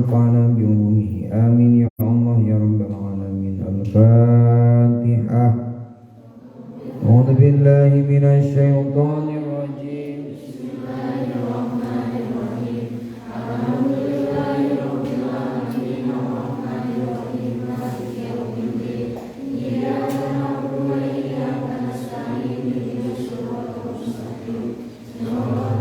وأنفعنا بعلومه آمين يا الله يا رب العالمين. الفاتحة. أعوذ بالله من الشيطان الرجيم. بسم الله الرحمن الرحيم. الحمد لله رب العالمين الرحمن الرحيم مالك يوم الدين إياك نعبد وإياك نستعين اهدنا الصراط المستقيم صراط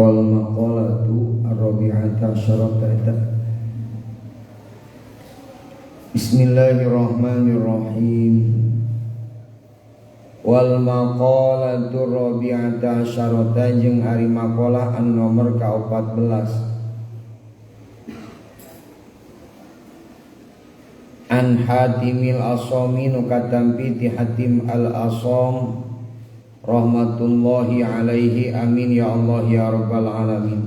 Wal maqalatu ar-rabi'ata asyrata. Bismillahirrahmanirrahim. Wal maqalatu ar-rabi'ata asyrata jeung ari maqalah anu nomor ka-14. An Hatimil Asami nu katampi ti Hatim Al-Asam rahmatullahi alaihi amin ya Allah ya rabbal alamin.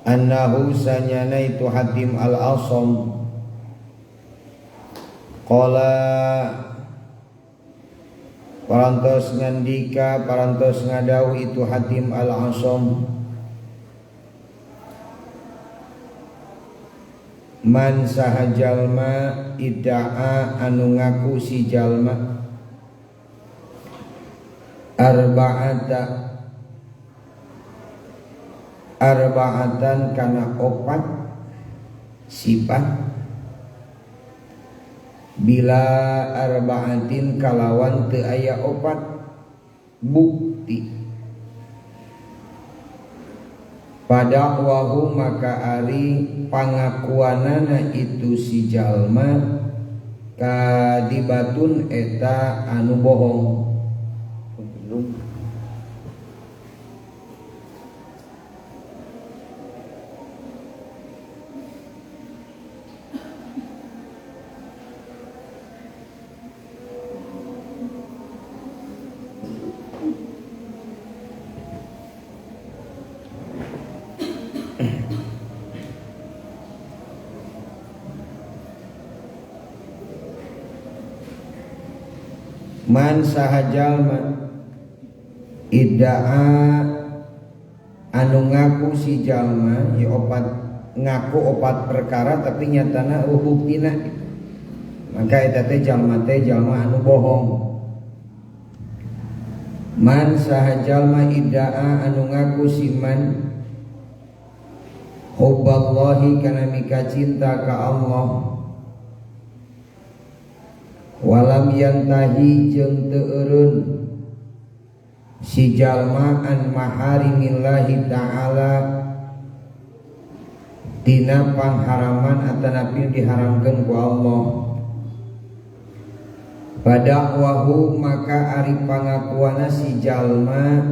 Annahu sanyana itu Hatim Al-Asam qala parantos ngandika parantos ngadawuh itu Hatim Al-Asam man saha jalma idda'a anu ngaku si jalma arba'atan kana opat sifat bila arba'atin kalawan teu aya opat bukti padakwahu maka ari pangakuanana itu si jalma kadibatun eta anu bohong. Man saha jalma idda'a anu ngaku si jalma ya opat ngaku opat perkara tapi nyatana eueuh buktina maka eta teh jalma anu bohong. Man saha jalma idda'a anu ngaku si man hubballahi kana mika cinta ka Allah walam yantahi jeung teu eureun si jalma an maharimillahi ta'ala tina pangharaman atanapi diharamkeun ku Allah padakwahu maka ari pangakuana si jalma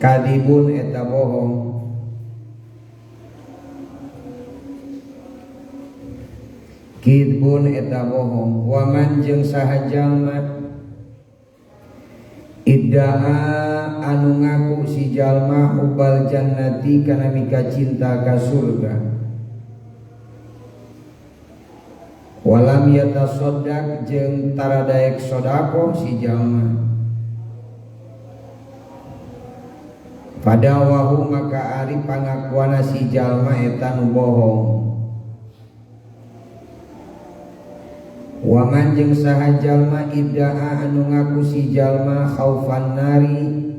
kadibun eta bohong. Kidbun eta bohong. Waman jeung saha jalma idda'a anu ngaku si jalma hubbal jannati kana mika cinta ka surga walam yatasaddaq jeung taradaek sedekah si jalma padawahu maka ari pangakuana si jalma eta nu bohong. Waman jeung saha jalma idda'a anu ngaku si jalma khaufan nari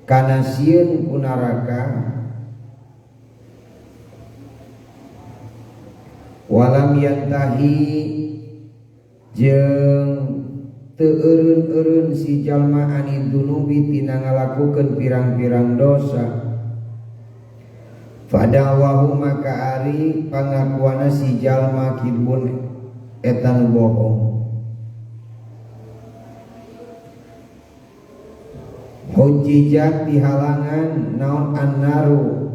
kana sieun ku neraka walam yantahi jeung teu eureun-eureun si jalma ani dunubi tina ngalakukeun pirang-pirang dosa fadawahu maka ari pangakuana si jalma kidbun eta nu bohong. Hujijat dihalangan naon annaru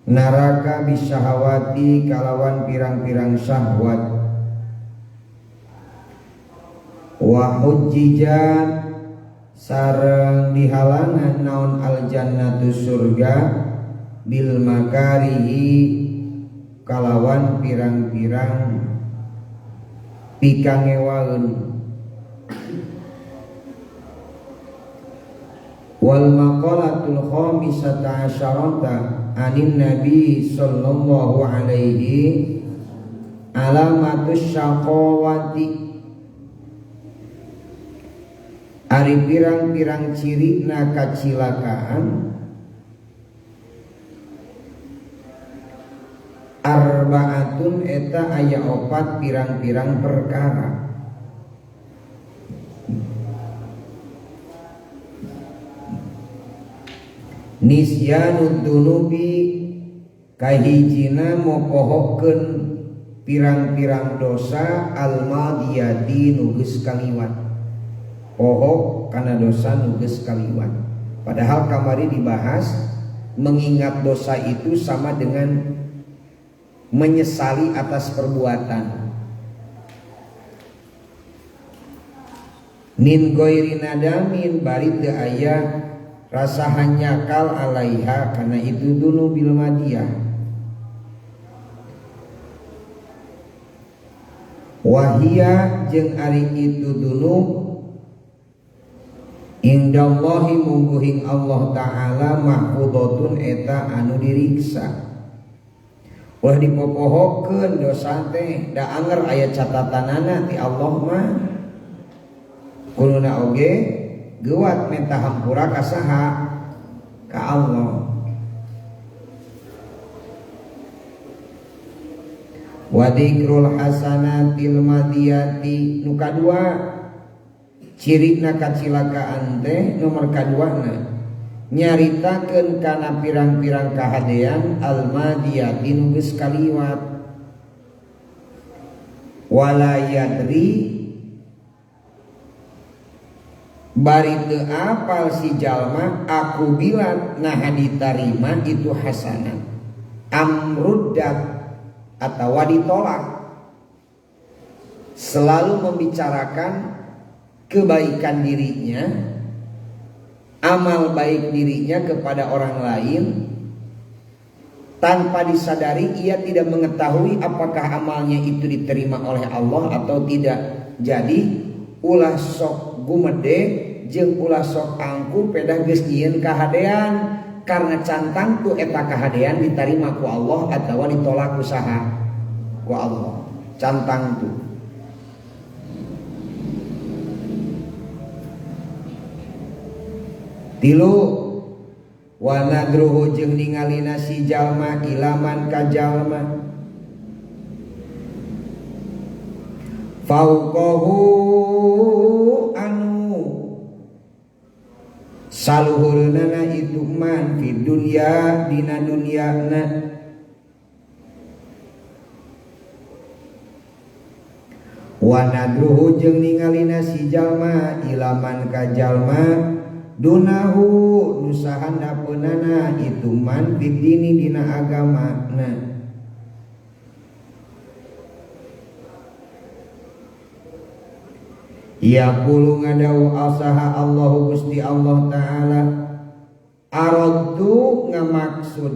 neraka bisyahawati kalawan pirang-pirang syahwat. Wa hujijat sareng dihalangan naon aljannatu surga bil makarihi kalawan pirang-pirang pikangewaeun. Wal maqalatul khamisata asyarata anin nabi sallallahu alaihi alamatus syaqawati ari pirang-pirang cirina kacilakaan arbaatun eta aya opat pirang-pirang perkara. Nisyanud dunubi kahijina mopohokeun pirang-pirang dosa al-madiyati nu geus kaliwat. Poho kana dosa nu geus kaliwat. Padahal kamari dibahas mengingat dosa itu sama dengan menyesali atas perbuatan. Min ghairi nadamin bari teu aya rasa hanyakal alaiha karena itu dunubil madiyah. Wahia jeung ari itu dunub indallahi mungguhing Allah Ta'ala mahfudhatun eta anu diriksa. Ulah dipopohokeun dosa teh da anger aya catatanana ti Allah mah. Kuluna oge geuwat minta hampura ka saha? Ka Allah. Wa dzikrul hasanatil madiyati nu kadua cirina kacilakaan teh nomor kaduana nyaritakeun kana pirang-pirang kahadean al madiyati nu geus kaliwat. Wala yadri bari teu apal si jalma aku bilang nah ditarima itu hasanah amruddat atau ditolak. Selalu membicarakan kebaikan dirinya, amal baik dirinya kepada orang lain tanpa disadari ia tidak mengetahui apakah amalnya itu diterima oleh Allah atau tidak. Jadi ulah sok gumede jeung ulah sok angku pedah geus nyieun kahadean karena cantang tu eta kahadean ditarima ku Allah atawa ditolak ku saha? Ku Allah. Cantang tu. Tilu wa nadruhu jeung ningalina si jalma ilaman ka jalma fauqahu anu saluhureunana itu man fi dunya dina dunyana wa nadruhu jeung ningalina si jalma ilaman ka jalma dunahu nu sahandapeunana itu man fi dini dina agamana. Yaqulu ngadau asaha Allahu Gusti Allah Ta'ala aradtu ngamaksud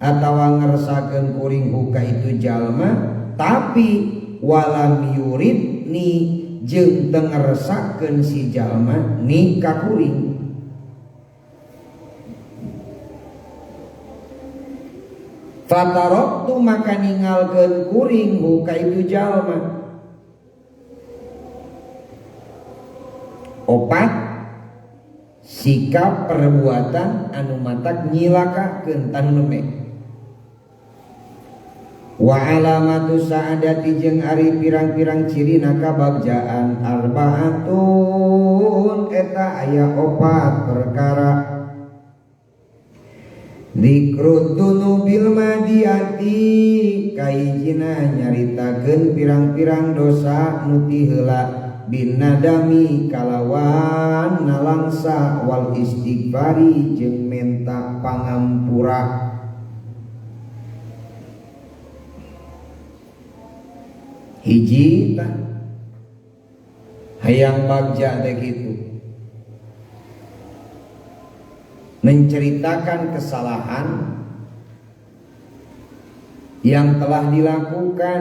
atawa ngersakeun kuring huka itu jalma tapi walam yuridni jeung teu ngersakeun si jalma ni ka kuring. Fataroktu maka ninggalkeun kuring huka itu jalma. Opat sikap perbuatan anu matak nyilakakeun tanu nembe. Wa alamatu sa'adati jeung ari pirang-pirang cirina kabagjaan arbaatun eta aya opat perkara. Zikrud dunubil madiyati kahijina nyaritakeun pirang-pirang dosa nu ti heula binadami kalawan nalangsa wal istighfari jeung menta pangampura. Hiji tah hayang bagja teh kitu, menceritakan kesalahan yang telah dilakukan,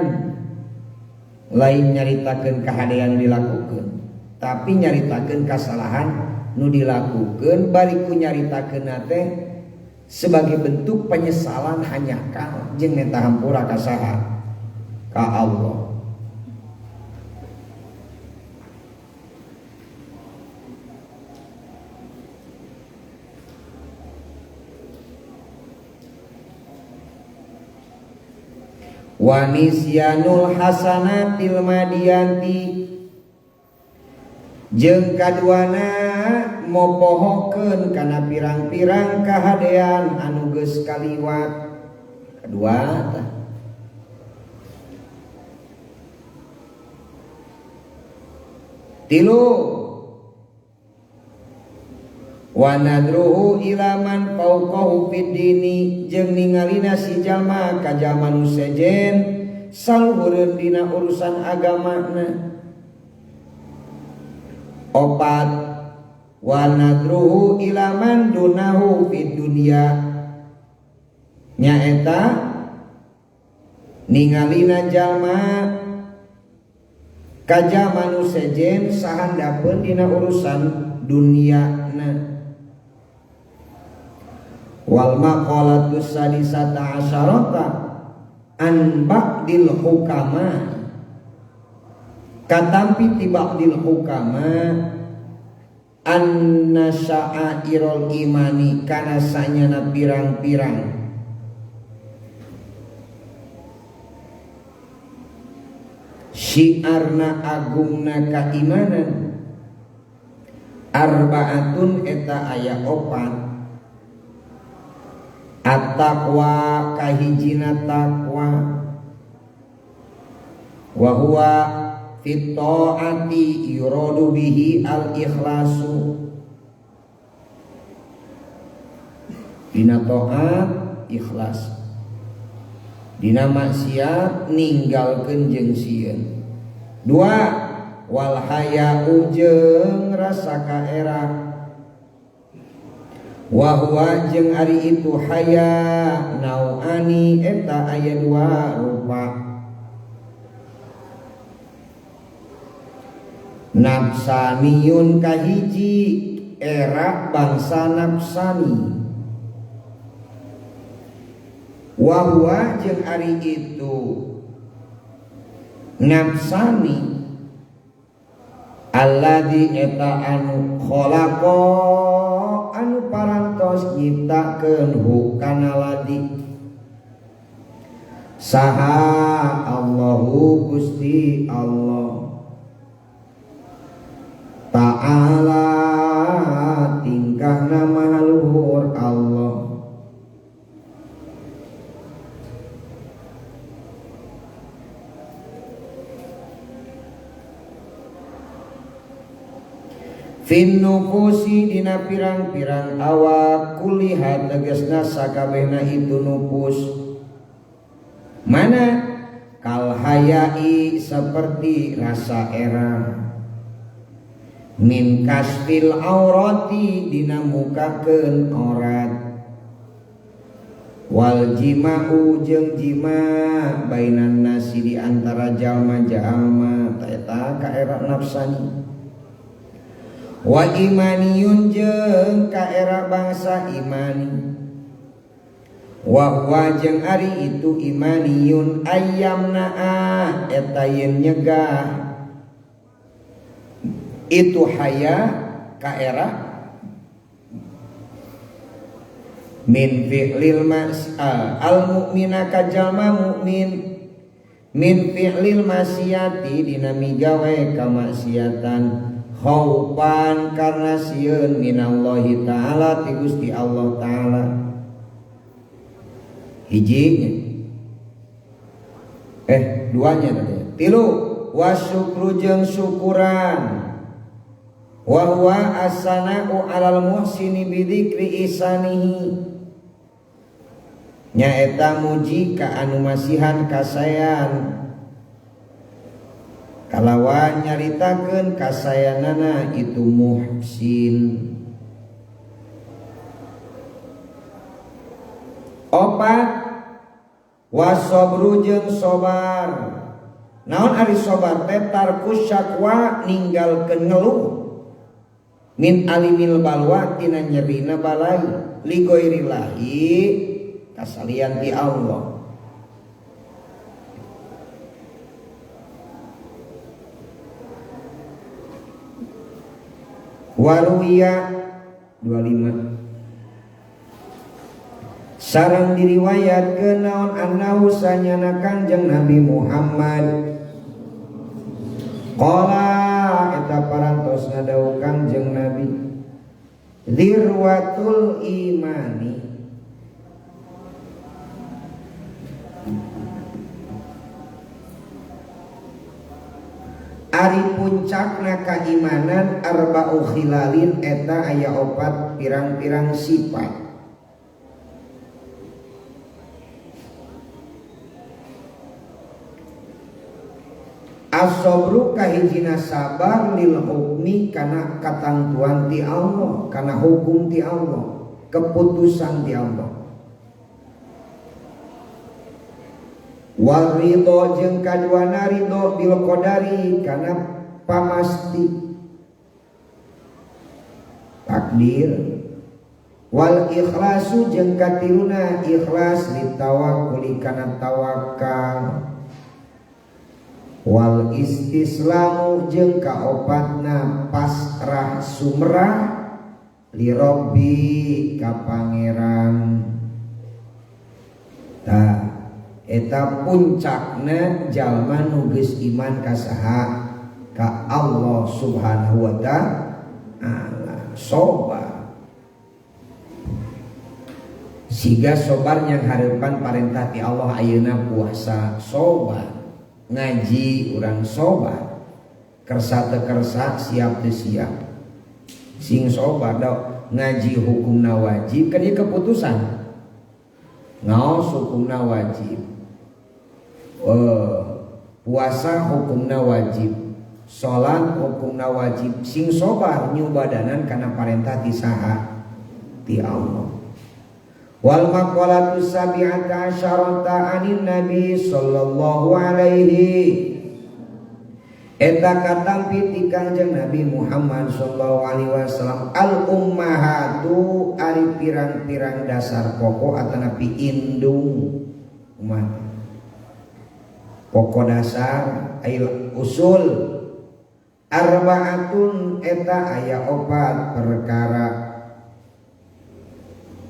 lain nyaritakeun kahadean dilakukan, tapi nyaritakeun kesalahan nu dilakukan bari ku nyaritakeun teh sebagai bentuk penyesalan hanjakal jeung minta hampura ka saha? Ka Allah. Wa nisyanul hasanatil madiyanti jeung kaduana mopohokeun kana pirang-pirang kahadean anu geus kaliwat. Kadua tah tilu wa nadruhu ila man fawqahu fid dini jeung ningalina si jalma ka jalma nu sejen saluhureun dina urusan agamana. Opat wa nadruhu ila man dunahu fid dunya nyaeta ningalina jalma ka jalma nu sejen sahandapeun dina urusan duniana. Wal maqalatu sadisata asyarata an ba'dil hukama katampi ti ba'dil hukama anna sya'airul imani kana sanyana pirang-pirang syiarna agungna kaimanan arbaatun eta aya opat. At-taqwa kahijina taqwa wa huwa fit ta'ati yuradu bihi al-ikhlasu. Dina taat ikhlas, dina maksiat ninggalkeun jeung sieun. Dua wal haya'u jeung rasa kaera wa huwa jeung ari itu haya nauani eta aya dua rupa. Nafsaniyun kahiji era bangsa nafsani wa huwa jeung ari itu nafsani alladzi eta anu khalaqa anu parantos nyiptakeun hu kana ladi saha Allahu Gusti Allah Ta'ala tingkahna maha luhur Allah. Fin nufusi dina pirang-pirang awak kuliha tegasna sakabehna itu nufus. Mana kal hayai seperti rasa era min kasfil aurati dina mukakeun aurat wal jima'u jeung jima bainan nasi di antara jalma-jalma ta eta ka era nafsani. Wa imaniyun jeung ka era bangsa imani wa huwa jeung ari itu imaniyun ayyamna eta yen nyegah itu haya ka era min fi'lil ma'siyah al mu'mina ka jalma mukmin min fi'lil maksiati dina migawe kamaksiatan khaufan karena sieun minallahi ta'ala ti Gusti Allah ta'ala. Hijinya duanya tadi. Tilu wasyukru jeung syukuran. Wa huwa as-sana'u 'alal muhsini bidzikri ihsanihi. Nyaeta muji ka anu masihan kasayan kalawan nyaritakeun kasayanana itu muhsin. Opat wasobru jeung sobar. Naon ari sobar teh tarku syakwa ninggalkeun ngeluh min alimil balwa tina nyerina balai li ghairillahi kasalian ti Allah. Waruya 25 sareng diriwayatkeun naon annahu sanyana Kangjeng Nabi Muhammad qala eta parantos ngadawuh Kangjeng Nabi dzirwatul imani ari puncakna kaimanan arba'u khilalin eta aya opat pirang-pirang sifat. As-sabru kahijina sabar lil hukmi kana katangtuan ti Allah, kana hukum ti Allah, keputusan ti Allah. Wal ridho jeung kaduana ridho bil qadari kana pamasti takdir. Wal ikhlasu jeung katiluna ikhlas litawakkuli kana tawakal. Wal istislamu jeung kaopatna pasrah sumerah li rabbi ka pangeran. Tah eta puncakna jalma nu geus iman ka saha? Ka Allah Subhanahu wa ta'ala. Sobar siga sobar yang hareupan parentah ti Allah ayeuna puasa sobar, ngaji urang sobar, kersa teu kersa siap teu siap, sing sobar da ngaji hukumna wajib kan ieu keputusan, ngaos hukumna wajib, puasa hukumna wajib, salat hukumna wajib, sing sobar nyubadanan kana parentah ti saha? Ti Allah. Wal maqalatu sabi'ata asyarata anin nabi sallallahu alaihi eta katampi ti Kangjeng Nabi Muhammad sallallahu alaihi wasallam al ummahatu ari pirang-pirang dasar pokok atanapi indung umat pokok dasar ail usul arbaatun eta aya opat perkara.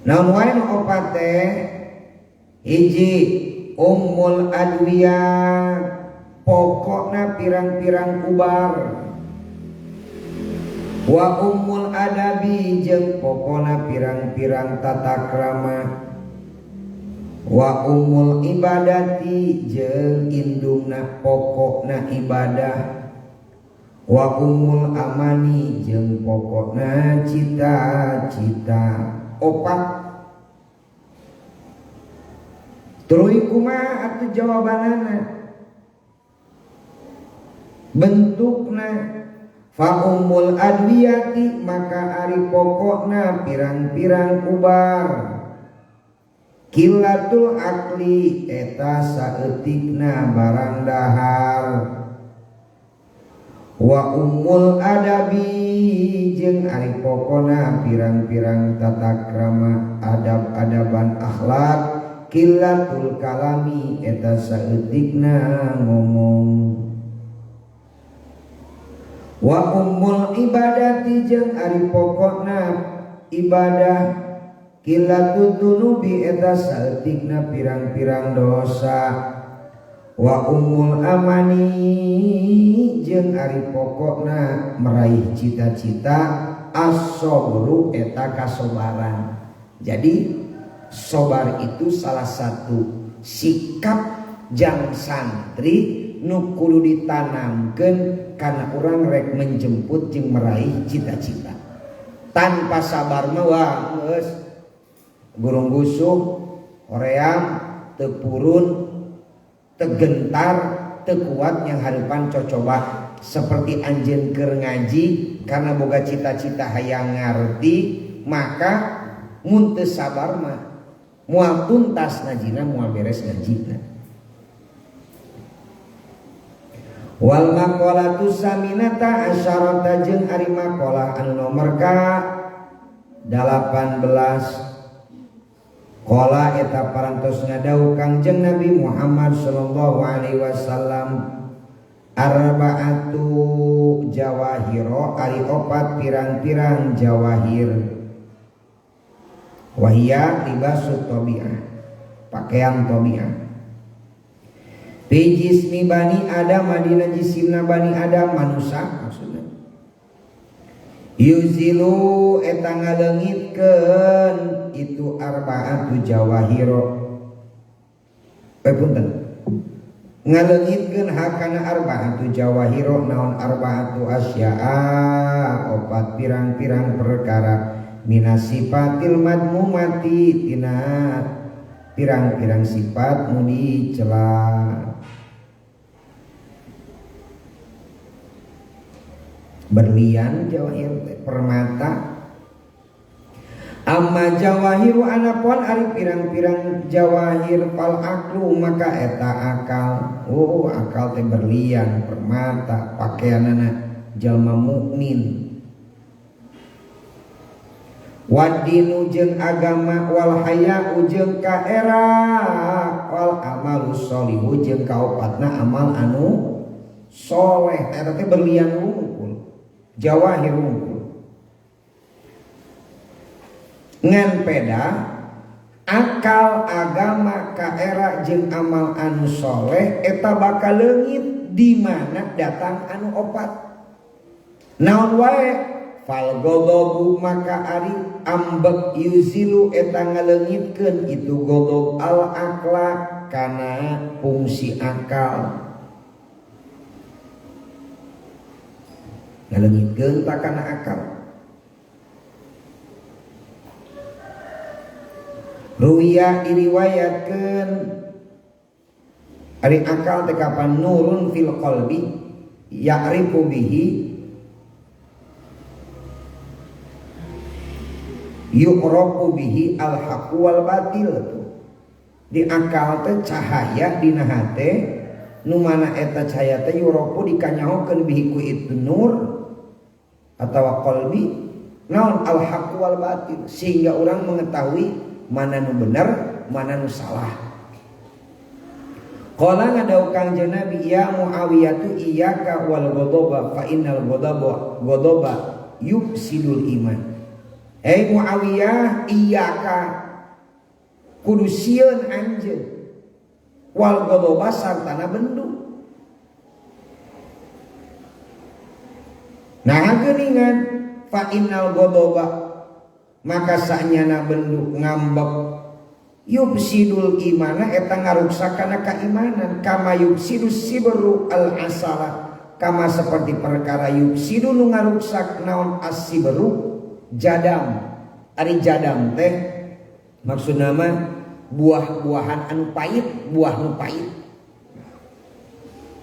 Naon wae nu opat teh? Hiji ummul adwiyah pokokna pirang-pirang kubar. Wa ummul adabi jeung pokokna pirang-pirang tata krama. Wa ummul ibadati jeung indungna pokokna ibadah. Wa ummul amani jeung pokokna cita-cita. Opat. Tuluy kumaha atuh jawabanana? Bentukna fa ummul adwiyati maka ari pokokna pirang-pirang kubar. Kilatul akli eta saeutikna barang dahar. Wa ummul adabi jeung ari pokona pirang-pirang tata krama adab-adaban akhlak. Kilatul kalami eta saeutikna ngomong. Wa ummul ibadati jeung ari pokokna ibadah. Kilatul dzunubi eta saeutikna pirang-pirang dosa. Wa ummul amani jeung ari pokokna meraih cita-cita as-sabru eta kasobaran. Jadi Sobar itu salah satu sikap jang santri nu kudu ditanamkeun karena urang rek menjemput jeung meraih cita-cita. Tanpa sabar mah wah geus gurung gusuh, hoream, teu purun, teu gentar, teu kuat yang harapan cocoba seperti anjeun keur ngaji karena boga cita-cita hayang ngarti maka mun teu sabar mah moal tuntas ngajina, moal beres ngajina. Wal maqalatu saminata asyarata jeung ari maqalah anu nomor ka 18 qala eta parantos ngadawuh Kangjeng Nabi Muhammad sallallahu alaihi wasallam arba'atu jawahiro ari opat pirang-pirang jawahir wahia libasut tabi'ah pakaian tabi'ah fi jismi bani Adam dina jisimna bani Adam manusia maksudna yuzilu eta ngaleungitkeun itu arba'atu jawahiro punten ngaleungitkeun hakana arba'atu jawahiro naon arba'atu asya'a opat pirang-pirang perkara minasifatil madmumati tina pirang-pirang sifat nu dicela. Berlian jawahir permata. Amma jawahiru anapun ari pirang-pirang jawahir fal aklu maka eta akal. Oh akal teh berlian permata pakaianana jalma mukmin. Wadinu jeung agama wal haya'u jeung kaera wal amalu sholihu jeung kaopatna amal anu soleh. Eta teh berlian wungkul, jawahir wungkul. Ngan peda akal agama kaera jeung amal anu soleh eta bakal leungit di mana datang anu opat. Naon wae fal godobu maka ari ambek yuzilu eta ngaleungitkeun itu godob al akla kana fungsi akal. Ngaleungitkeun ta kana akal. Ruya diriwayatkeun ari akal teh kapan nurun fil qalbi ya'rifu bihi yu'rafu bihi al-haqq wal batil. Di akal teh cahaya dina hate nu mana eta cahaya teh yu'rafu dikanyahokeun bihi ku itu nur atawa qalbi naon al-haqq wal batil sehingga orang mengetahui mana nu bener mana nu salah. Qala ngadau Kangjeng Nabi ya Muawiyah tu iyyaka wal ghadaba fa innal ghadaba yufsidul iman. Hei Muawiyah iyyaka kudu sieun anjeun wal ghadaba sartana bendu. Nah geuningan fa innal ghadaba maka sanyana bendu ngambek yufsidul imana eta ngaruksakana kaimanan kama yufsidus sibru al asala kama seperti perkara yufsidu nu ngaruksak naon as-sibru jadam. Ari jadam teh maksudna mah buah-buahan anu pahit, buah nu pahit.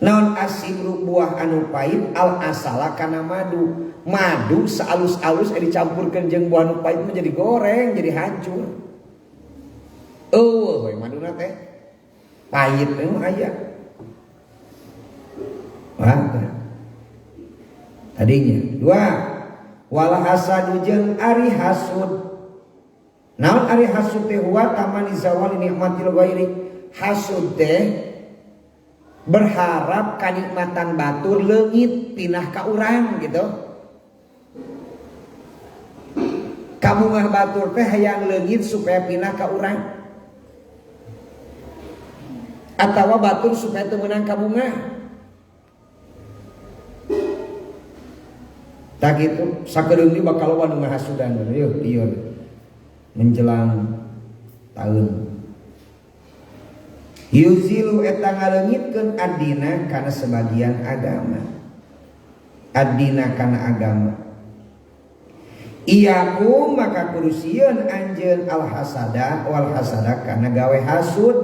Naon asibru buah anu pahit al asala kana madu. Madu saalus-alus dicampurkeun jeung buah nu pahit menjadi goreng, jadi hancur. Eueuh we maduna teh. Pahit teh aya. Wah. Tadinya dua wal hasadu jeung ari hasud. Naon ari hasud teh huwa tamani zawal nikmatil ghairi. Hasud teh berharap kanikmatan batur leungit pindah ka urang gitu. Kabungah batur teh hayang leungit supaya pindah ka urang. Atawa batur supaya teu meunang kabungah. Tak gitu, sakedeung di bakal loba nu ngahasudan yeuh ieu. Menjelang Tahun. Yuzilu eta ngaleungitkeun addina kana sebagian agama. Addina kana agama. Iyaku maka kudu sieun anjeun al hasada wal hasada kana gawe hasud.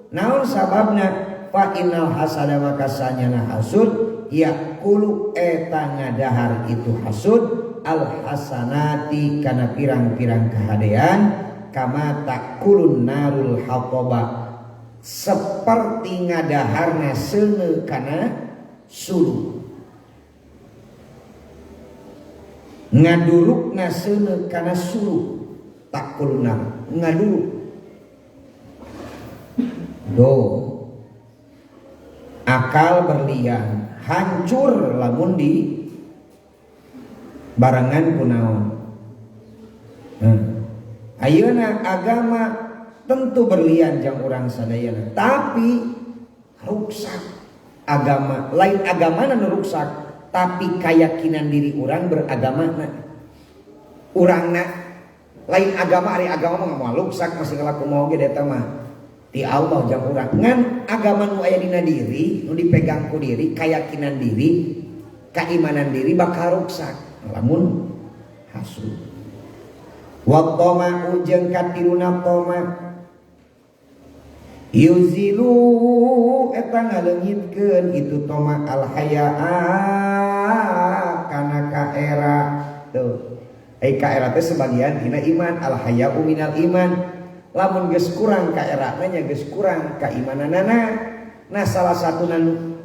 Naon sababna? Fa innal hasada maka sanyana hasud yaqulu eta ngadahar itu hasud al hasanati kana pirang-pirang kahadean kama takulun narul haqaba seperti ngadaharna seuneu kana suluh, ngadurukna seuneu kana suluh, takulun nar ngaduruk. Do akal berlian hancur lamun di barengan kunaon. Ayeuna agama tentu berlian jang urang sadayana, tapi ruksak agama, lain agamana nu ruksak, tapi keyakinan diri urang beragamana. Urangna lain agama, ari agama mah moal ruksak masih ngalaku mau ge eta mah ti Allah jang urang. Ngan agama nu aya dina diri, nu dipegang ku diri, keyakinan diri, keimanan diri bakal ruksak lamun hasud. Wa tama'u jeung katiluna toma yuzilu eta ngaleungitkeun itu toma al hayaa kana kaera. Tuh ai kaera teh sebagian dina iman, al haya'u minal iman. Lamun geus kurang kaerana nya geus kurang kaimananana. Nah salah satuna nu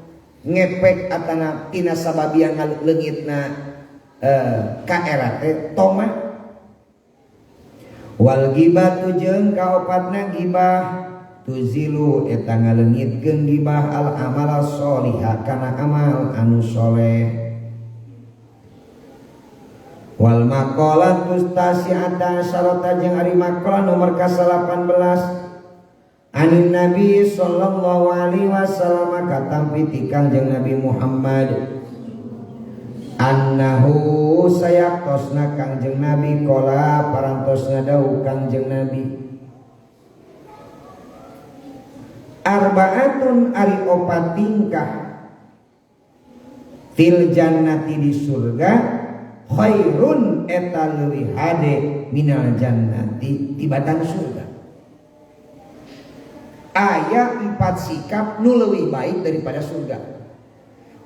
ngepek atana tina sababian ngaleungitna kaera teh toma. Wal ghibatu jeung kaopatna ghibah tuzilu eta ngaleungitkeun ghibah al amala sholihah kana amal anu soleh. Wal maqalatu tasi'ata syarata jeung ari maqalah nomor ka-18 anin Nabi sallallahu alaihi wasallam katampi ti Kangjeng Nabi Muhammad annahu sayaktosna Kangjeng Nabi qala parantosna dawuh Kangjeng Nabi arbaatun ari opat tingkah fil jannati di surga khairun eta leuwih hade minal jannati tibatan surga. Aya 4 sikap nu leuwih baik daripada surga.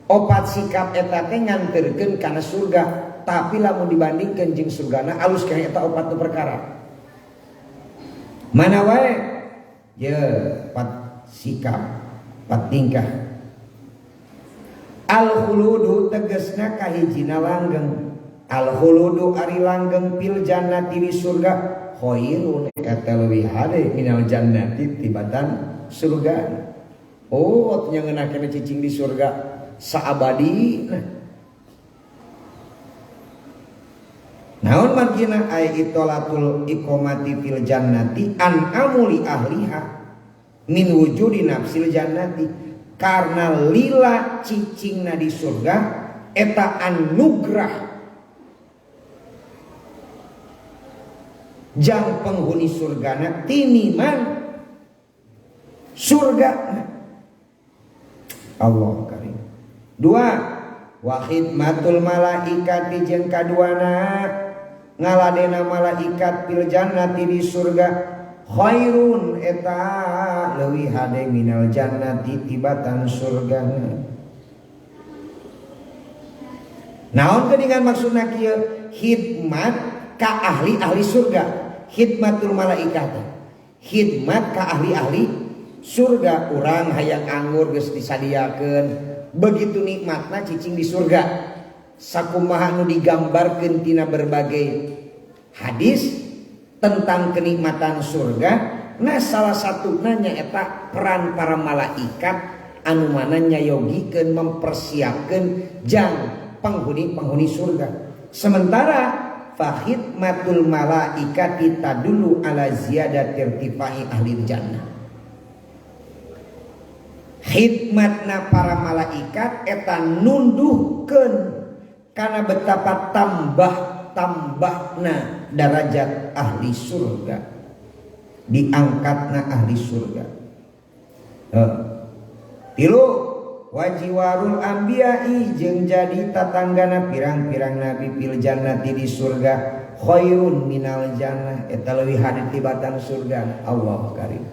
Opat sikap eta teh nganterkeun kana surga, tapi lamun dibandingkeun jeung surgana alus kana eta opat nu perkara. Mana wae? Ye, 4 sikap, 4 tingkah. Al khuludu tegasna kahijina langgeng. Al khuludu ari langgeng fil jannati di surga khairun eta leuwih hade minal jannati tibatan surga. Oh, nya ngeunakeun cicing di surga saabadi. Nah. Naon margina ai itolatul iqamati fil jannati an amuli ahliha min wujudi nafsil jannati, karena lila cicingna di surga eta anugrah jang penghuni surgana tiniman surga. Allah karim. Dua, wa khidmatul malaikati jeung kaduana ngaladena malaikat fil jannati di surga khairun eta leuwih hade minal jannati tibatan surgana. Naon geuningan maksudna kieu? Khidmat ka ahli-ahli surga, khidmatul malaikat, khidmat ka ahli-ahli surga. Urang hayang anggur geus disadiakeun, begitu nikmatna cicing di surga. Sakumaha nu digambarkeun tina berbagai hadis tentang kenikmatan surga. Nah salah satu nanya eta peran para malaikat anu mana nyayogikeun mempersiapkeun jang penghuni-penghuni surga. Sementara fahidmatul malaikati tadullu ala ziyadati irtifai ahli jannah. Khidmatna para malaikat eta nunduhkeun karena betapa tambah-tambahna derajat ahli surga. Diangkatna ahli surga. Tilu wajiwarul anbiya'i jeung jadi tatanggana pirang-pirang nabi fil jannati di surga khairun minal jannah eta leuwih hade tibatan surga. Allah karim.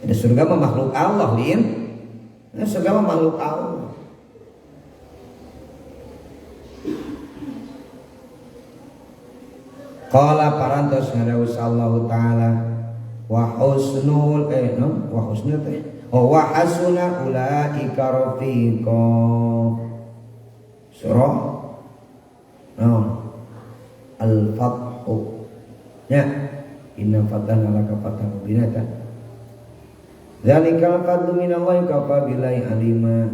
Ada surga mah makhluk Allah lin. Nah, surga mah makhluk Allah. Qala parantos ngadaus Allah taala wa husnul wa husnul teh wa hasuna ulaika rafiqa. Surah Al-Fath ya inna fatahna laka fathan mubina ta. Dzalikal fadlu minallahi kafa billahi alima.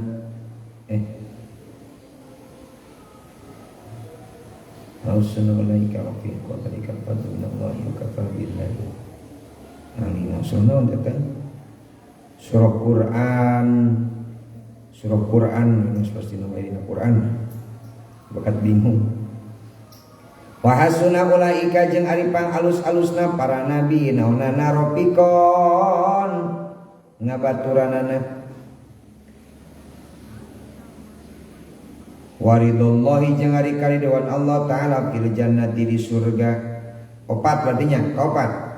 Hasuna ulaika rafiqa dzalikal fadlu minallahi kafa billahi alima. Surah teh surah Quran, surah Quran pasti nama Quran. Bakat bingung. Wa hasuna ulaika jeung ari pang alus-alusna para nabi naonana rafiqon ngabaturanana. Waridullahi jeung ari karidoan Allah taala fil jannati di surga. Opat berarti nya, kaopat.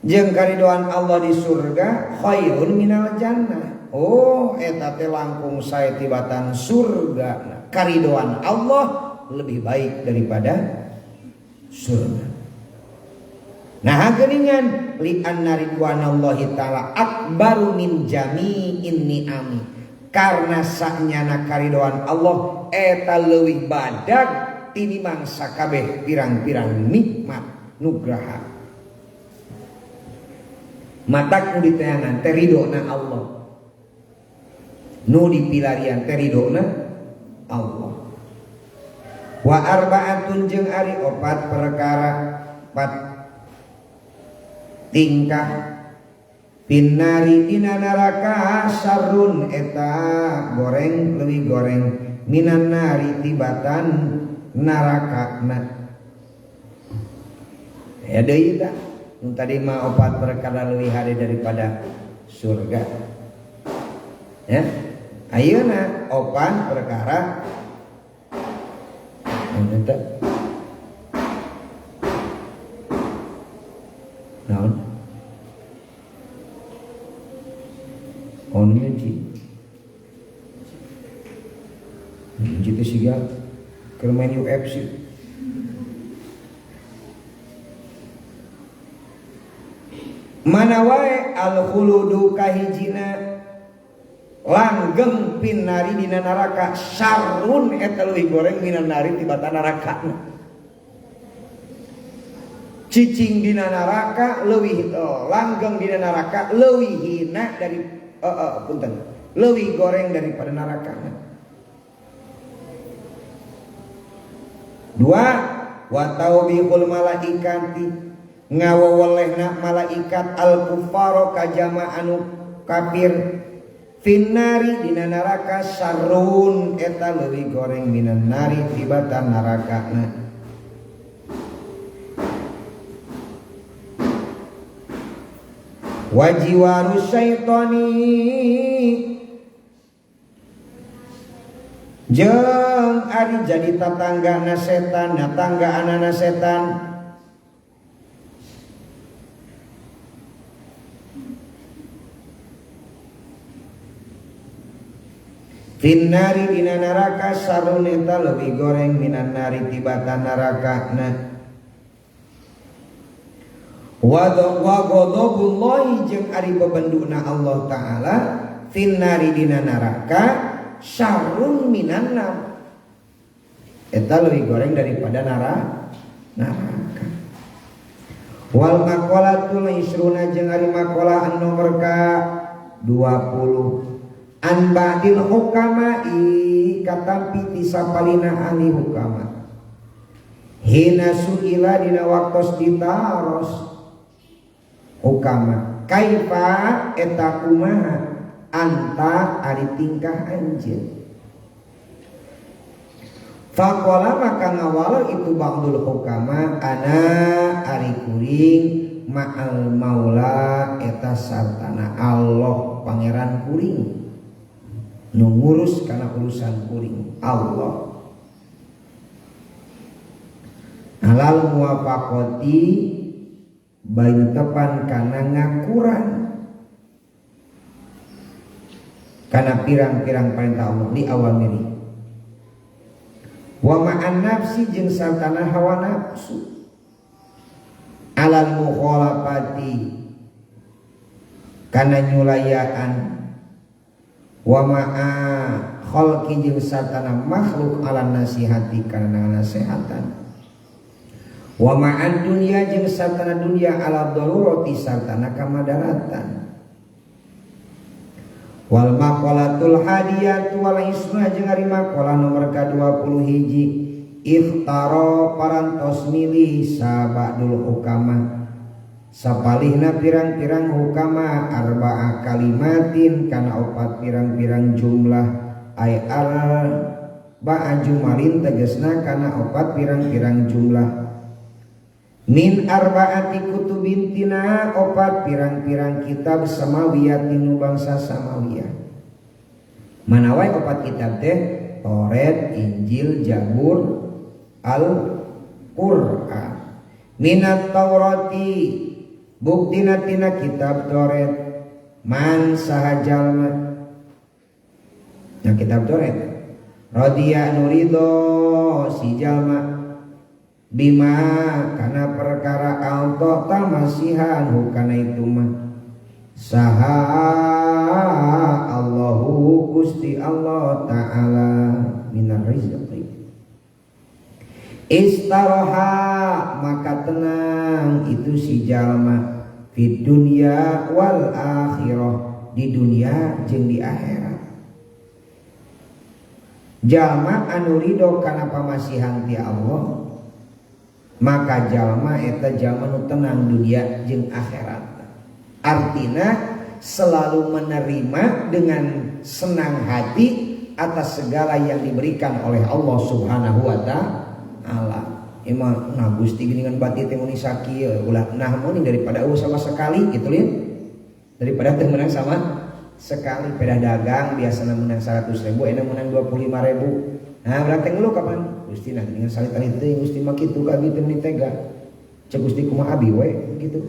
Jeung karidoan Allah di surga khairun minal jannah. Oh, eta teh langkung sae tibatan surga. Karidoan Allah lebih baik daripada surga. Nah, geuningan li anna ridwanallahi taala akbaru min jami'in ni'ami. Karena sanyana karidoan Allah eta leuwih badag tinimbang sakabeh pirang-pirang nikmat nugraha. Matak nu diteangan teh ridona Allah. Nu dipilarian teh ridona Allah. Wa arba'atun jeung ari opat perkara, empat tingkah pinnari dina neraka sarun eta goreng leuwih goreng minan nari tibatan narakana. Ya deui tah nu tadi mah opat perkara leuwih hade daripada surga. Ya. Ayeuna opat perkara eta naon? On nyuci. Nyuci teh siga keur main UFC. Mana wae al khuludu kahijina langgeng pinari dina neraka sarun eta leuwih goreng minan nari tibatan neraka. Cicing dina neraka leuwih langgeng dina neraka leuwih hina dari punten leuwih goreng daripada neraka. Dua wa taubihul malaikati ngawawelehna malaikat al kufaro ka jama anu kafir finnari dina neraka sarun eta leuwih goreng minan nari tibatan nerakana. Wajiwaru syaitani jeung ari jadi tatanggana setan, tatanggaanana setan. Finnari dina neraka sarun eta leuwih goreng minan nari tibatan nerakana. Wa ghadabullahi jeung ari bebenduna Allah taala finnari dina neraka syarrun minan nar. Eta leuwih goreng daripada neraka. Wal maqalatul isruna jeung ari maqalah nomor ka 20 an ba'dil hukama'i katampi ti sapalina ahli hukama. Hina suila dina waktos ditaros hukama kaifa eta kumaha anta ari tingkah anjeun. Faqala maka ngawal itu ba'dul hukama ana ari kuring ma'al maula eta sartana Allah pangeran kuring nu ngurus kana urusan kuring Allah. Halal muwafaqati baina tepan kana ngakuran kana pirang-pirang perintah Allah di awamiri wa ma'an nafsi jeung sartana hawa nafsu alal mukhalafati kana nyulayaan wa ma'a khalqi jeung sartana makhluk ala nasihati kana nasihatan wa ma'an dunya jeung sartana dunya ala darurati sartana kamadaratan wal maqalatul hadiyatu wal isna jeung ari maqalah nomor ka-21 ikhtara parantos milih sabadul hukama sapalihna pirang-pirang hukama arba'a kalimatin kana opat pirang-pirang jumlah ay arba'a jumalin tegasna kana opat pirang-pirang jumlah min arbaati kutubin tina opat pirang-pirang kitab samawiyatin nu bangsa samawiyah. Mana wae opat kitab teh? Taurat, Injil, Zabur, Al-Qur'an. Minat Taurati buktina tina kitab Taurat man saha jalma. Nah kitab Taurat radiya nurido si jalma bima kana perkara alto tamasihan hukana itu mah saha Allahu Gusti Allah Ta'ala minar rizqi istaroha maka tenang itu si jalma di dunia wal akhirah di dunia jeung di akhirat. Jalma anu ridho kana pamasihan ti Allah maka jalma eta jalma nu tenang dunia jeung akhirat. Artina selalu menerima dengan senang hati atas segala yang diberikan oleh Allah Subhanahu wa ta'ala. Emang nah Gusti geuningan bati teh mun sakieu ulah nah mun daripada eueuh sama sekali gitu lin. Daripada teu meunang sama sekali. Pedah dagang biasana meunang 100.000 enak meunang 25.000. Nah urang teh ngeluh kapan? Gusti nah geuningan sali-tali teh Gusti mah kitu ka abi teh meuni tega. Cek Gusti kumaha abi we gitu.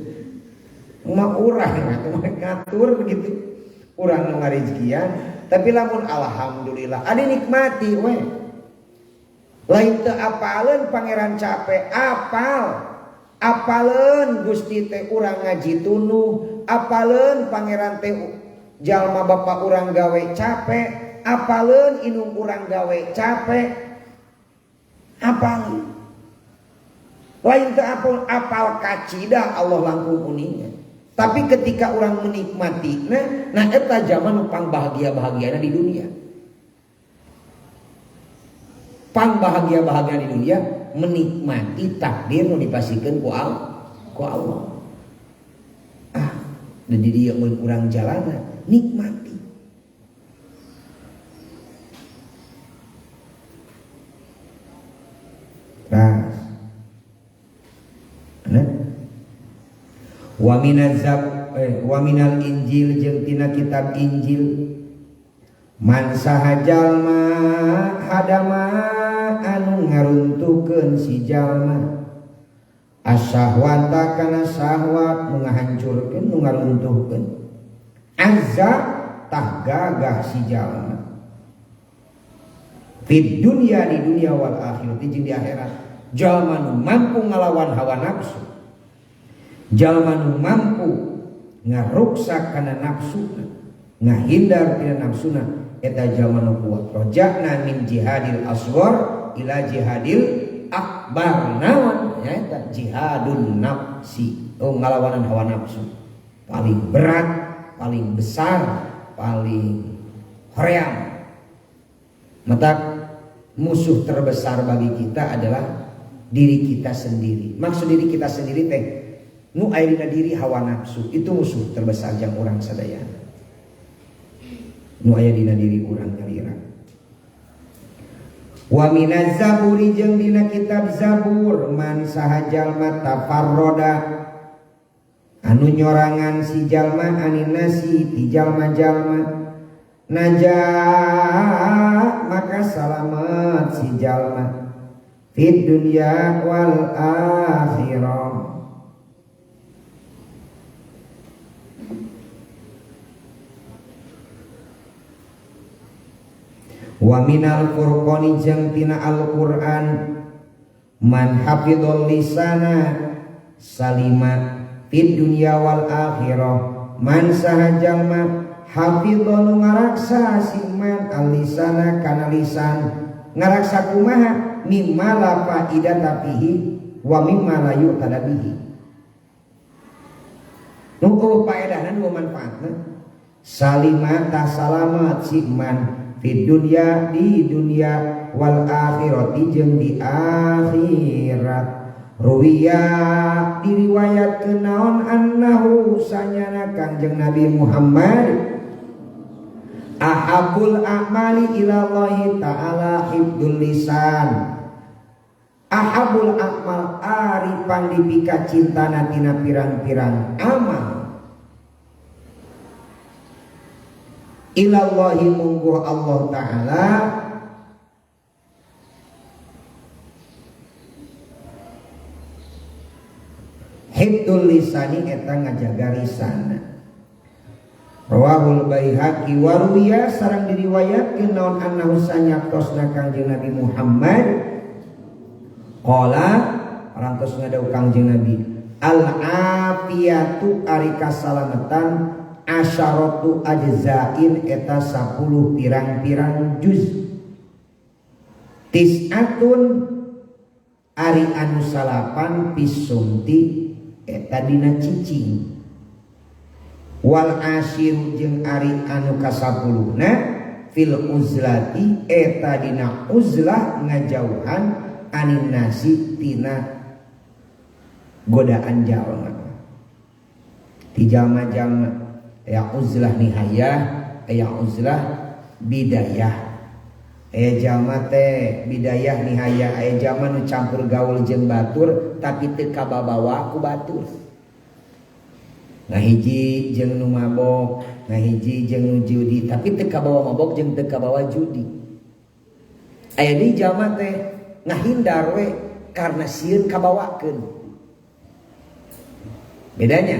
Mah urang atuh mah ngatur gitu. Urang nu ngarizkian tapi lamun alhamdulillah adi nikmati we. Lain teu apaleun pangeran capek apal. Apaleun Gusti teh urang ngaji tunuh, apaleun pangeran teh jalma bapak urang gawe capek, apaleun indung urang gawe capek. Apal lain teu apal, apal kacida Allah langkung uninga. Tapi ketika orang menikmati nah eta zaman nu pang bahagia-bahagiana di dunia. Pang bahagia-bahagia di dunia menikmati takdir nu dipasikeun ku Allah. Ah, dan di dieu mun urang jalana nikmati. Nah. Wa minaz wa minal Injil jeung tina kitab Injil man saha jalma hadama anu ngaruntukeun si jalma asyahwata kana syahwat nu ngahancurkeun nu ngaruntuhkeun azza tah gagah si jalma fid dunya di dunia wal akhirati jeung di akhirat. Jalma nu mampu ngalawan hawa nafsu, jalma nu mampu ngaruksak kana nafsuna, ngahindar tina nafsuna, eta jalma nu kuat. Roja'na min jihadil asghar ila jihadil akbar. Naon nyaeta jihadun nafsi. Oh, ngalawanan hawa nafsu paling berat, paling besar, paling hoream. Maka musuh terbesar bagi kita adalah diri kita sendiri. Maksud diri kita sendiri teh nu aya dina diri hawa nafsu, itu musuh terbesar jang urang sadayana. Nu aya dina diri urang nyalira. Wa minaz zaburi jeung dina kitab Zabur man saha jalma tafarroda Anu nyorangan si jalma anin nasi ti jalma-jalma naja maka salamat si jalma fid dunya wal akhirah. Wa minal furqani jeung tina Al-Qur'an man hafidhol lisana salima fid dunya wal akhirah man saha jalma hafidhol ngaraksa si man al-lisana kana lisan ngaraksa kumaha mimma la faidata fihi wa mimma la yu'tada bihi nu paedahna nu manfaatna salima ta salamat si man di dunia di dunia wal akhirati jeung di akhirat. Ruwiya diriwayatkeun naon annahu sanyana Kangjeng Nabi Muhammad ahabul a'mali ilallahi ta'ala hibdul lisan. Ahabul a'mal ari pandipika cintana tina pirang-pirang amal ilallahi mungguh Allah ta'ala hibdul lisani eta ngajaga lisana. Rawahul Baihaqi wa ruwiya sareng diriwayatkeun naon annahu sanyatosna Kangjeng Nabi Muhammad qala parantos ngadau Kangjeng Nabi al afiyatu ari kasalametan asyaratu ajzain eta 10 pirang-pirang juz tis'atun ari anu salapan pisumti eta dina cicing wal asyiru jeung ari anu kasapuluhna fil uzlati eta dina uzlah ngajauhan anin nasi tina godaan jalma ti jalma-jalma aya uzlah nihayah aya uzlah bidayah aya jalma teh bidayah nihayah aya jalma nu campur gaul jeung batur tapi teu kababawa ku batur ngahiji jeung nu mabok ngahiji jeung nu judi tapi teu kabawa mabok jeung teu kabawa judi aya deui jalma teh ngahindar we karena sieun kabawakeun bedanya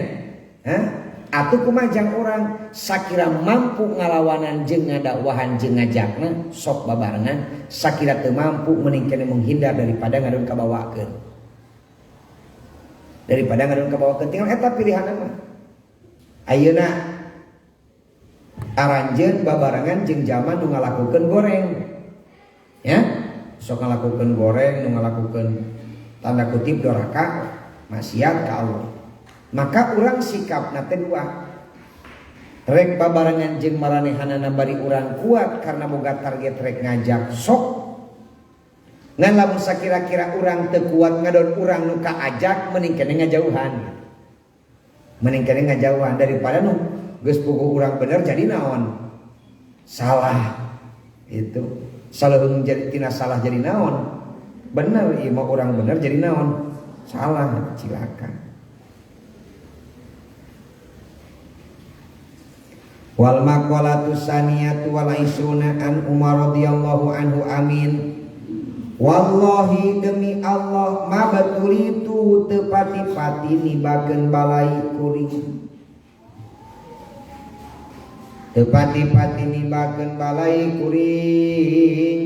hah? Atuh kumaha jang urang sakira mampu ngalawanan jeung ngadakwahan jeung ngajakna sok babarengan sakira teu mampu mending keneh menghindar daripada ngadon kabawakeun daripada ngadon kabawakeun tinggal eta pilihanna mah ayeuna aranjeun babarengan jeung zaman nu ngalakukeun goreng ya sok ngalakukeun goreng nu ngalakukeun tanda kutip doraka maksiat ka Allah. Maka urang sikapna teh dua rek babarengan jeung maranehanana bari urang kuat karena boga target rek ngajak sok ngan lamun sakira-kira urang teu kuat ngadon urang nu kaajak mending keneh ngajauhan mending keneh ngajauhan daripada nu geus puguh urang bener jadi naon salah itu saleuheung jadi tina salah jadi naon bener ieu mah urang bener jadi naon salah cilaka. Wal maqalatu saniyatu wal isruna an Umar radhiyallahu anhu amin. Wallahi demi Allah ma betulitu teu pati-pati nibakeun balai kuring. Teu pati-pati nibakeun balai kuring.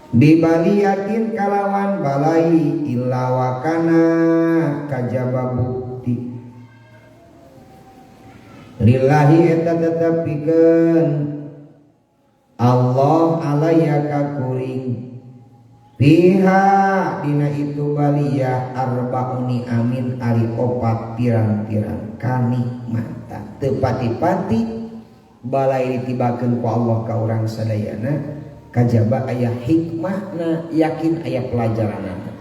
Dibaliatin kalawan balai illa wakana kajaba bukti. Lillahi eta tetep pikeun Allah alaya ka kuring piha dina itu baliyah arbauni amin ari opat pirang-pirang kanikmatan teu pati-pati balai ditibakeun ku Allah ka urang sadayana kajaba aya hikmahna yakin aya pelajaranna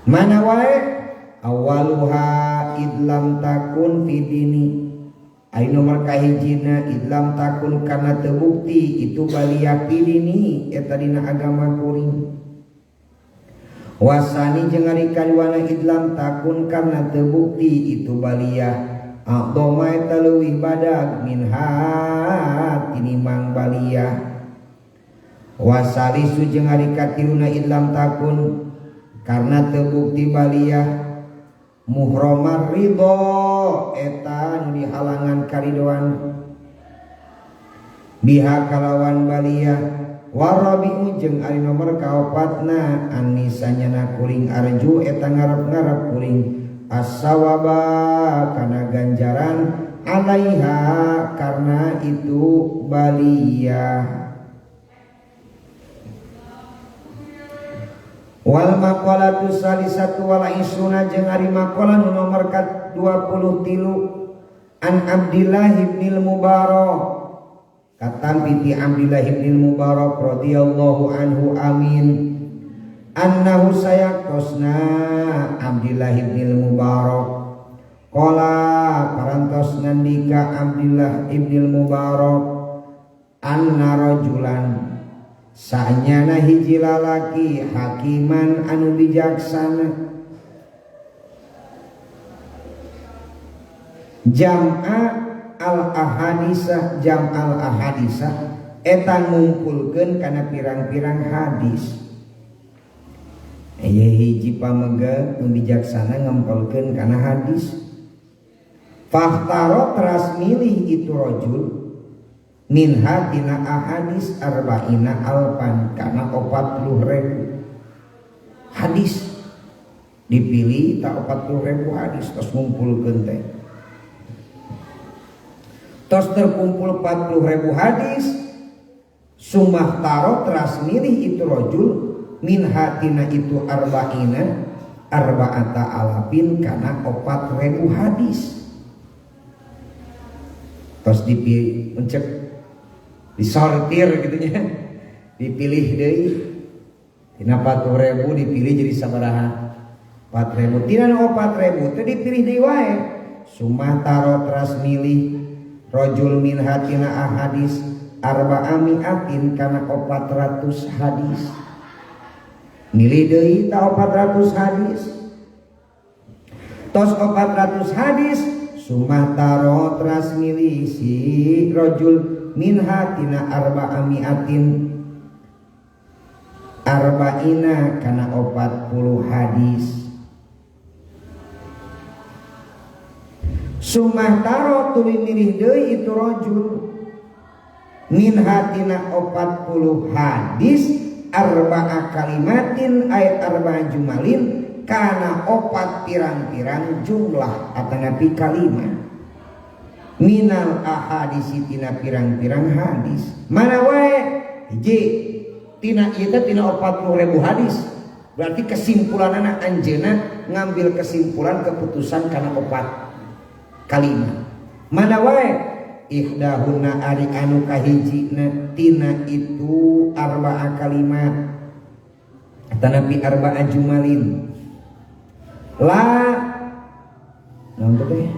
mana wae awaluha idlam takun fi dini ai nomor kahijina idlam takun karena terbukti itu baliyah fi dini eta dina agama kuring Wasani jeung ari kaduana idlam takun karena teu bukti itu baliyah aqdoma eta leuwih badag minha tinimang baliyah. Wasalisu jeung ari katiluna idlam takun karena teu bukti baliyah muhromar ridho eta nu dihalangan karidoan biha kalawan baliyah. Warabi'u jeung ari nomor kaopatna anisanyana kuring arju eta ngarep-ngarep kuring as-sawaba kana ganjaran alaiha karena itu baliyah. Wal maqalatu salisatu wal isruna jeung ari maqalah nu nomor 23 an Abdillah ibnil Mubarak katampi ti Abdillah ibnil Mubarak radhiyallahu anhu amin annahu sayaktosna Abdillah ibnil Mubarak qala parantos nandika Abdillah ibnil Mubarak anna rajulan sanyana hiji lalaki hakiman anu bijaksana jam'a al ahadisah jam'al ahadisah eta ngumpulkeun kana pirang-pirang hadis. Aya hiji pamegel nu bijaksana ngumpulkeun kana hadis. Fahtaro teras milih itu rajul minha tina ahadis arba'ina alpan kana 40.000 hadis dipilih tak 40.000 hadis terus ngumpulkeun teh terus terkumpul 40.000 hadis. Sumah taro teras milih itu rojul minha tina itu arba'ina arba'ata alapin kana 4.000 hadis terus dipilih mencek disortir gitu nya dipilih deui tina 40.000 dipilih jadi sabaraha 4.000 tina 4.000 teh dipilih deui wae. Sumah taro teras milih rajul min hatina ahadis arba'a mi'atin kana 400 hadis milih deui ta 400 hadis tos 400 hadis. Sumah taro teras milih si rajul minha tina arba'a mi'atin arba'ina kana 40 hadis. Sumah taro tuluy milih deui itu rajul minha tina 40 hadis arba'a kalimatin ay arba'a jumalin kana 4 pirang-pirang jumlah atanapi kalimat minal ahadisi tina pirang-pirang hadis. Mana wae hiji tina ieu teh tina 40.000 hadis berarti kesimpulanana anjeunna ngambil kesimpulan keputusan kana 4 kalimat. Mana wae ihdahunna ari anu kahijina tina itu arba'a kalimat atanapi arba'a jumalin la naon teh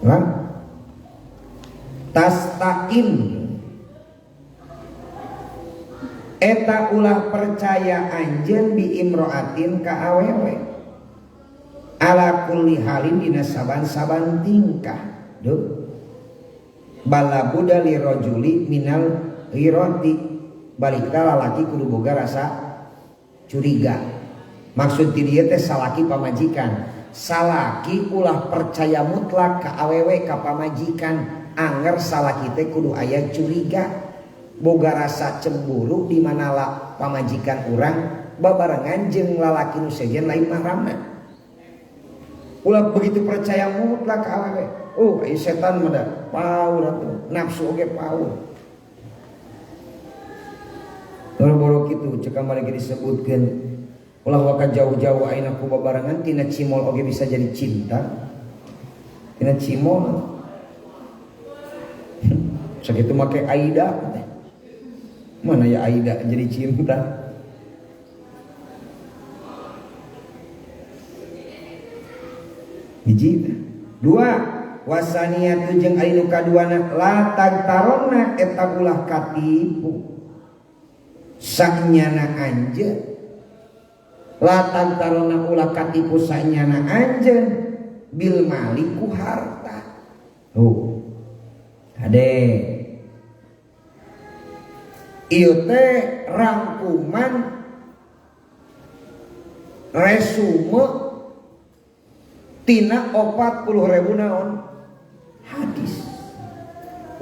la tastain eta ulah percaya anjeun bi imroatin ka awewe ala kulli halin dina saban-saban tingkah. Duh bala buda li rajuli minal ghirati balikta lalaki kudu boga rasa curiga. Maksud ti dieu teh salaki pamajikan salaki ulah percaya mutlak ka awewe ka pamajikan anger salaki teh kudu aya curiga boga rasa cemburu di mana la pamajikan urang babarengan jeung lalaki nu sejen lain mahramna. Ulah begitu percaya mutlak ka awewe. Oh, ieu setan mah da paur atuh, nafsu oge paur. Boro-boro kitu cek kamari ge disebutkeun. Ulah waka jauh-jauh ayeuna ku babarengan tina cimol oge bisa jadi cinta. Tina cimol. Sakitu make Aida teh. Mana ya Aida jadi cinta? Hiji, dua. Wasaniatu jeung ari nu kaduana la tagtaronna eta ulah katipu sanyana anjeun. La tagtaronna ulah katipu sanyana anjeun bil mali ku harta. Tuh. Kade. Ieu teh rangkuman resume tina 40.000 naon hadis.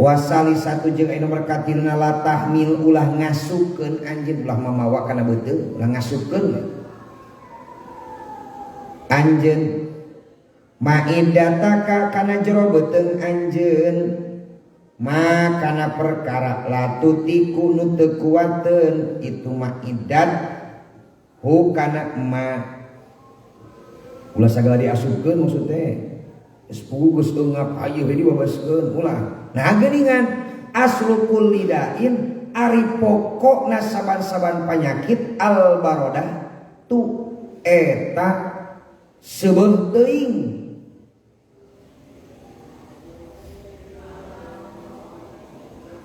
Wasali satu jeung anu nomor katiluna la tahmil ulah ngasupkeun anjeun ulah mamawa kana beuteung ulah ngasupkeun anjeun maidataka kana jero beuteung anjeun makana perkara latutiku nu teu kuateun itu maidat hu kana ma ulah sagala diasupkeun maksud teh geus puguh geus eungap hayu we diwabaskeun ulah. Nah geuningan aslu kulli da'in ari pokokna saban-saban panyakit al barodah tu eta seubeuh teuing.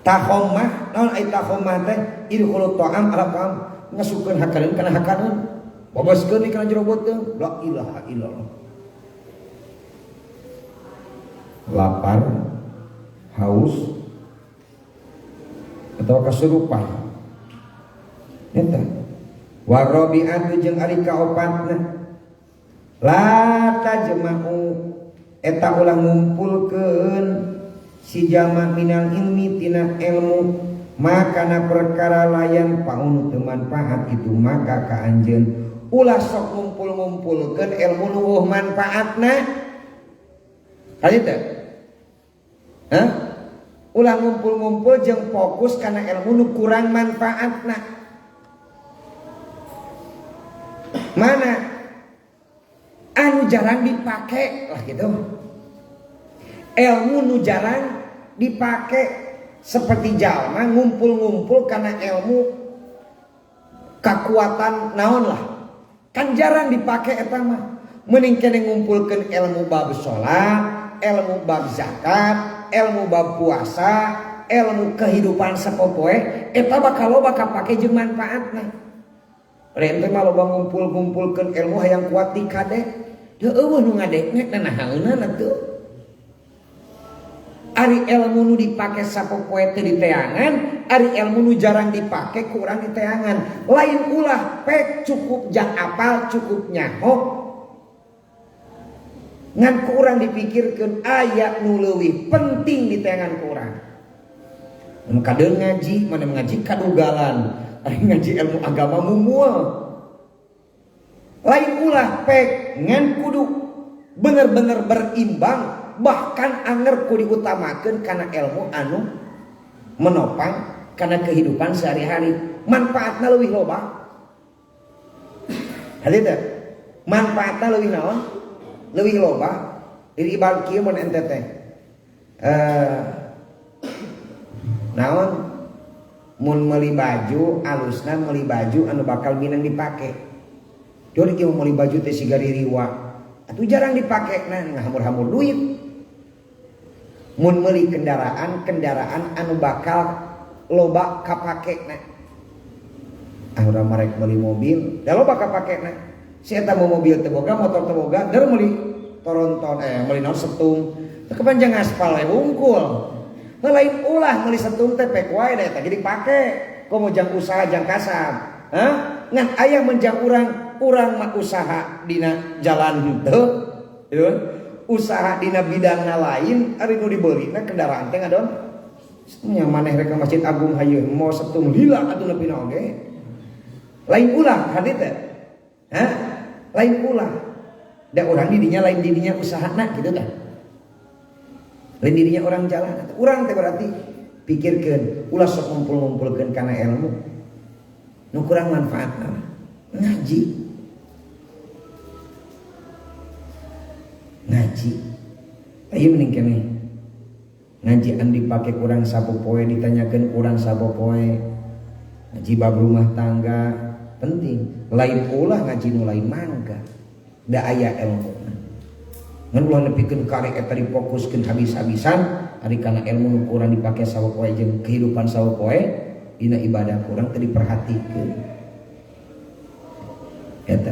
Takhomah naon ai takhomah teh idkhulu ta'am ala ta'am ngasupkeun hakaneun kana hakaneun babaskeun kana jero beuteung la ilaha illallah. Lapar, haus atau kasurupan eta. Warabi'atu jeung ari kaopatna la tajma'u eta ulah ngumpulkeun si jama minal ilmi tina ilmu makana perkara layan paunu teu manfaat itu maka ka anjeun ulah sok ngumpul-ngumpulkeun ilmu nu eueuh manfaatna. Kali teh? Hah? Ulah ngumpul-ngumpul jeung fokus kana ilmu nu kurang manfaatna. Mana anu jarang dipake lah gitu. Ilmu nu jarang dipake seperti jalma ngumpul-ngumpul karena ilmu kekuatan naon lah. Kan jarang dipake eta mah. Mending kene ngumpulkeun ilmu bab salat, ilmu bab zakat, ilmu bab puasa, ilmu kehidupan sapopoe eta bakal loba kapake jeung manfaatna. Lain teh mah loba ngumpul-ngumpulkeun ilmu hayang kuat di kadek. Deu eueuh nu ngadekna nahaeunana atuh. Ari ilmu nu dipake sapopoe teu diteangan, ari ilmu nu jarang dipake kurang diteangan. Lain ulah pek cukup jang apal, cukup nyaho. Ngan kurang dipikirkeun aya nu leuwih penting diteangan ku urang. Mun kadeung ngaji, mana ngaji kadugalan, ari ngaji ilmu agama mumul. Lain ulah pek ngan kudu bener-bener berimbang. Bahkan anger ku diutamakeun kana ilmu anu menopang kana kehidupan sehari-hari. Manfaatna leuwih loba. Hade teh? Manfaatna leuwih naon? Leuwih loba. Jadi ibarat kieu mun ente teh. Naon? Mun meuli baju, alusna meuli baju anu bakal minang dipake. Jadi kieu meuli baju teh siga ririwa. Atuh jarang dipake, nah ngahamur-hamur duit. Mun meuli kendaraan, kendaraan anu bakal loba kapakena. Ah urang marek meuli mobil, da loba kapakena. Si eta mau mobil teu boga, motor teu boga, der meuli toronton, meuli naon setung. Teu kepanjang aspal we wungkul. Heuh lain ulah meuli setung teh pek wae da eta ge dipake. Komo jang usaha jang kasab. Hah? Ngan aya menjang urang, urang mah usaha dina jalan henteu. Gitu. Usaha dina bidangna lain ari nu dibeulina kendaraan teh ngadon. Nya maneh rek ka Masjid Agung hayu mau setung lila atuh nepi na oge. Lain ulah hade teh. Hah? Lain ulah. Da urang di dinya lain di dinya usahana kitu tah. Lain di dinya urang jalan. Urang teh berarti pikirkeun ulah sok ngumpul-ngumpulkeun kana ilmu nu kurang manfaatna. Ngaji. Ngaji. Ayo mending keneh. Ngaji anu dipake kurang sapopoe, ditanyakeun kurang sapopoe. Ngaji bab rumah tangga penting. Lain ulah ngaji nu lain mangga. Da aya ilmuna. Ngan ulah nepikeun karek eta difokuskeun habis-habisan, ari kana ilmu nu kurang dipake sapopoe jeung kehidupan sapopoe, dina ibadah kurang teu diperhatikeun. Eta.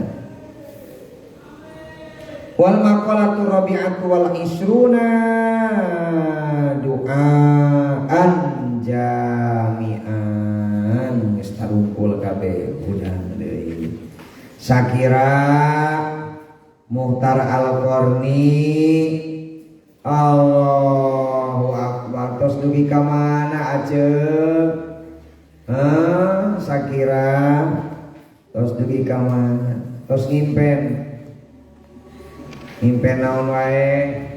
Wal maqalatu rabi'atu wal isruna du'aan jami'an, geus tarumpul kabeh hudang deui. Sakira Muhtar Al-Qarni, Allahu Akbar, tos dugi ka mana Aceh? Hah, sakira tos dugi ka mana? Tos ngimpen. Ngimpen naon wae?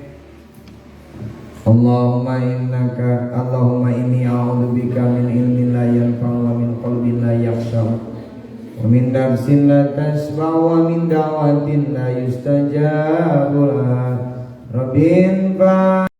Allahumma innaka, Allahumma inni a'udzubika min ilmin la yanfa'u wa min qalbin la yakhsha wa min nafsin la tashba wa min da'watin la yustajabu laha. Rabbin fa